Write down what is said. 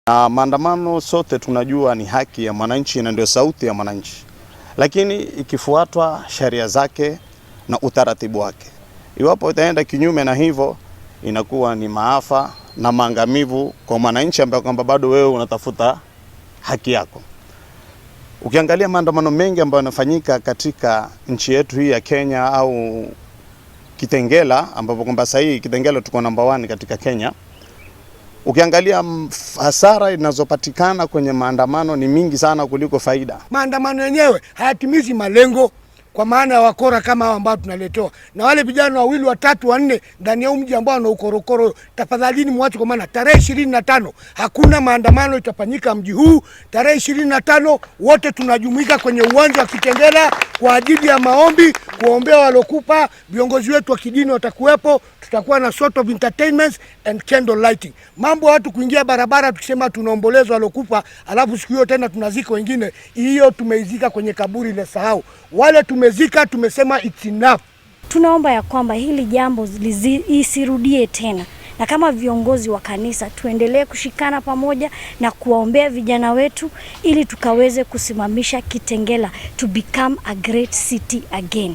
Na maandamano sote tunajua ni haki ya mwananchi na ndio sauti ya mwananchi, lakini ikifuatwa sheria zake na utaratibu wake. Iwapo itaenda kinyume na hivyo, inakuwa ni maafa na maangamivu kwa mwananchi ambaye kwamba bado wewe unatafuta haki yako. Ukiangalia maandamano mengi ambayo yanafanyika katika nchi yetu hii ya Kenya au Kitengela, ambapo kwamba sasa hii Kitengela tuko number one katika Kenya. Ukiangalia hasara inazopatikana kwenye maandamano ni mingi sana kuliko faida. Maandamano yenyewe hayatimizi malengo kwa maana ya wakora kama hao ambao tunaletewa na wale vijana wawili, watatu, wanne ndani ya mji ambao wana ukorokoro. Tafadhalini mwache, kwa maana tarehe 25 hakuna maandamano itafanyika mji huu. Tarehe 25 wote tunajumuika kwenye uwanja wa Kitengela kwa ajili ya maombi, kuombea walokufa. Viongozi wetu wa kidini watakuwepo, tutakuwa na sort of entertainment and candle lighting. Mambo ya watu kuingia barabara tukisema tunaomboleza walokufa, alafu siku hiyo tena tunazika wengine, hiyo tumeizika kwenye kaburi la sahau. Wale tumezika, tumesema it's enough. Tunaomba ya kwamba hili jambo isirudie tena, na kama viongozi wa kanisa tuendelee kushikana pamoja na kuwaombea vijana wetu ili tukaweze kusimamisha Kitengela to become a great city again.